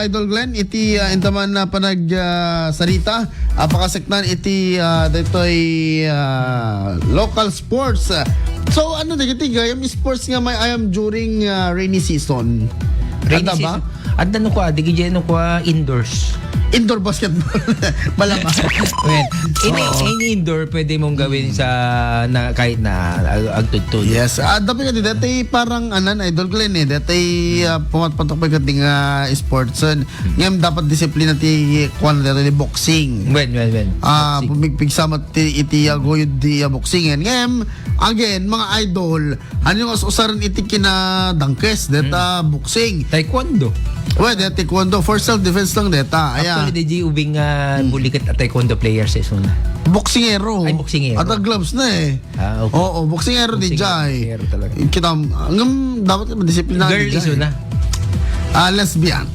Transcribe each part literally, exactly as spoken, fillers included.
Idol Glenn, iti, ah, intaman na panag, ah, sarita, ah, pakaseknan iti, ah, daytoy, ah, local sports. So, ano, dagiti gayam sports nga may ayam during, ah, rainy season? Rainy Adda ba? season. Adda no kua, digi no kua indoors. Indoor basketball. Malamang. Well, any, Oo. any indoor pwede mong gawin sa, na, kahit na ag-, agtudtod. Yes. Ah, dapat nga, dati parang, anan, Idol Glenn, eh. Dati, ah, pumatpatok pa yung nga sports, eh. Ngem dapat disiplina ti kuan dati ni boxing. Wen, wen, wen. Ah, Boxing. pumigpigsa met ti, iti, ah, guyod di, ah, boxing. Ngem, again, mga idol, ano yung us-usaran iti kinadangkes, deta Mm. boxing? Taekwondo. Well, deta taekwondo, for self-defense lang deta. Ayan. Actually, di di ubing, ah, Mm. bulikat a taekwondo player sa isuna. Boksingero. Ay, boksingero. At ang gloves na eh. Ah, okay. Oo, boksingero di Boksingero, jay. boksingero talaga. Kita, ngem dapat madisiplina Girl di jay. isuna. Ah, lesbian.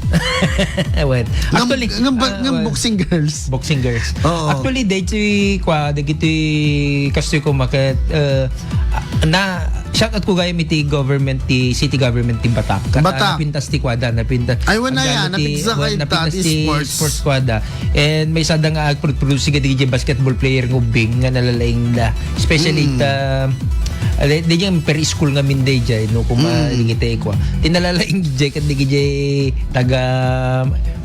Well, Ngem, actually, ngem ba, ah, ngem well, boxing girls. boxing girls. Oo. Actually, daytoy kwa, dagitoy kastoy ko market, uh, na, shout out ko gayam iti government, ti city government, ti Batak. Kat, Batak. ah, napintas ti kwada, napintas. Ay, wala Ang yan. gamit ti, Napintas ka wala, ita, napintas ti ti sports. sports kwada. And may sada nga agproduce nga dagiti basketball player nga ubing nga nalalaing da. Especially Mm. ta, ah, di, di jay per school nga min dayjay, no, kuma Mm. dagiti kwa. Ti nalalaing jay ket dagiti taga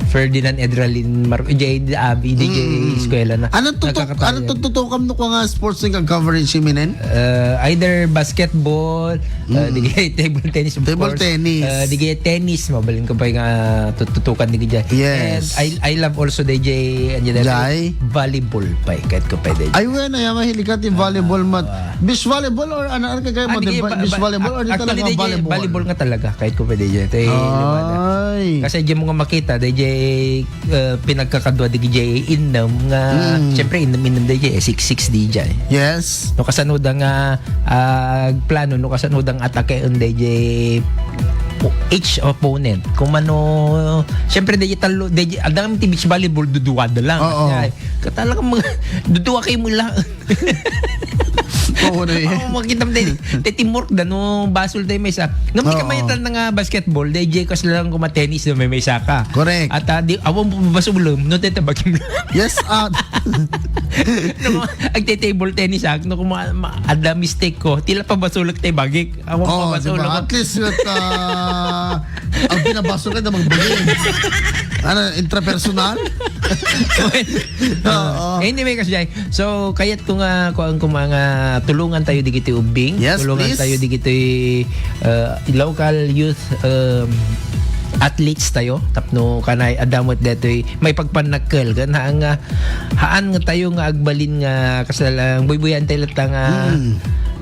Ferdinand Edralin Mar-, jay Abi, di jay Mm. eskwela na. Ano tutok-, Nakakatawa ano yan. tututukam no ko nga sports nga coverage minen? Uh, either basketball, uh, Mm. dagiti table tennis, of Table course. tennis. Uh, dagiti tennis, mabalin ko pa nga tututukan dagiti. Yes. And I, I love also dagiti, ano, Jay? volleyball pa, kahit ko pa dagiti. Ay, wen, ay, mahilig ka ti volleyball, mat-, Ah. beach volleyball or ano, ano kagaya Ah, mo, di di ba, ba, beach ba, volleyball or di actually, talaga dagiti volleyball? volleyball nga talaga, kahit ko pa dagiti. Tay, Ay. Kasi di mo nga makita, dagiti, uh, pinagkakadua dagiti innem nga, Mm. siyempre, innem-innem dagiti, eh, six six dagiti. Yes. No, kasano da nga, ah, plano, no, kasano dang atake on dagiti each opponent. Kung ano, siyempre, dagiti talo, dagiti, adda kami ti beach volleyball, duduwa da lang. Oo. Ay, katalaga mga, duduwa kayo mo lang. Oo na eh. Oo, makita mo tayo, tayo teamwork da, no, basol tayo may isa. Ngam di ka Oo. mayatan na nga basketball, dagiti kas lang kuma tennis, no, may, may isa ka. Correct. At, ah, di, awan mo basulom, no, tayo tabagim lang. Yes, ah. No, agte table tennis, ah, no, kuma, ma-, adda mistake ko, tila pa basulak tayo bagik. Awan Oo, pa basulak diba? ko. At least, with, ah, ang pinabasol ka na magbigay. Ano, intrapersonal? Oo. Anyway, kasi, so, kayat ko nga, kuan ko mga tulungan tayo digiti ubing, Yes, tulungan please. tayo digiti, uh, local youth, um, athletes tayo, tapno kanay adamot detoy may pagpanakkel, kan haan nga, haan nga tayo nga agbalin nga kasalang buybuyan tayo latta nga, Mm.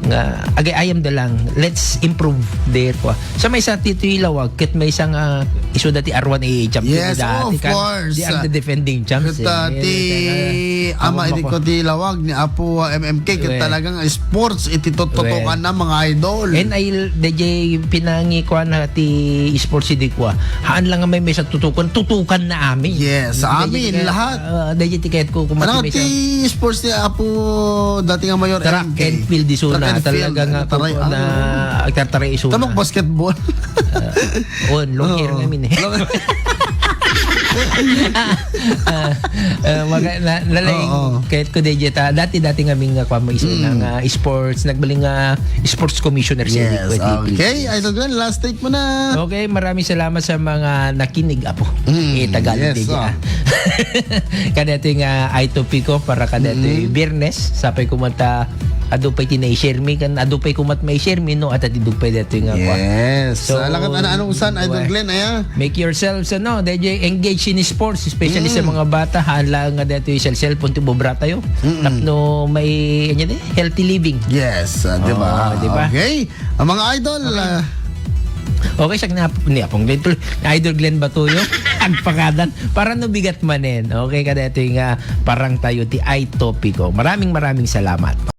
nga agay-ayam da lang. Let's improve there po. Sa may sa titoy lawag, ket may sa nga isu dati R one A A champion Yes, dati of kan, course. They are the defending champs, Ket, ah, eh. ti Awan ama mo idi ko. ko ti lawag ni Apo, ah, M M K, ket Well. talagang sports iti tututukan Well. na mga idol. And I, D J, pinangikuan na ti sports idi ko, ah. Haan lang nga may, may sa tutukan, tutukan na amin. Yes, Hindi, amin, hindi, lahat. ah, hindi, tiket ko, kung Ano, mati may ti sa sports ni Apo, dati nga Mayor Track M K. and field, di so Track na, and field. talaga nga Taray, kung ano? na, agtartaray iso Tamok na. basketball. Ah, on, long hair Oo. nga min eh. Long Ah, ah, maga-, na, nalaing, Oo. kahit ko di ta, dati, dati nga min nga kwa mo iso Mm. na nga sports, nagbaling nga sports commissioner si Yes, Enrico Enriquez. okay. Idol Glenn, last take mo na. Okay, maraming salamat sa mga nakinig, Apo. Mm, Eh, Tagalog yes, di ah. dyan. Kada ito yung, ah, ay topiko para kada ito yung Mm. Biyernes. Sapay kumanta, adu pa iti na-share mi, kan adu pa kumat may share mi, no? At ati dugpay dito yung, ah, kwa. Yes. So, Salamat, ano, anong usan, Idol well, Glenn, aya? Make yourselves, ano, D J, engage in sports, especially sa Mm. mga bata. Haan lang nga dito yung cell-, cellphone, ti bubra tayo. Mm-mm. Tapno may, ano, eh, healthy living. Yes, ah, di ba? Oo, di ba? Okay. Ang mga idol, Okay. ah, Okay, siya ni Ap-, ni Apong Glenn, ni Idol Glenn Batuyo, agpakadan, para no bigat manen. Okay, kada ito yung, ah, parang tayo, ti ay topiko. Maraming, maraming salamat.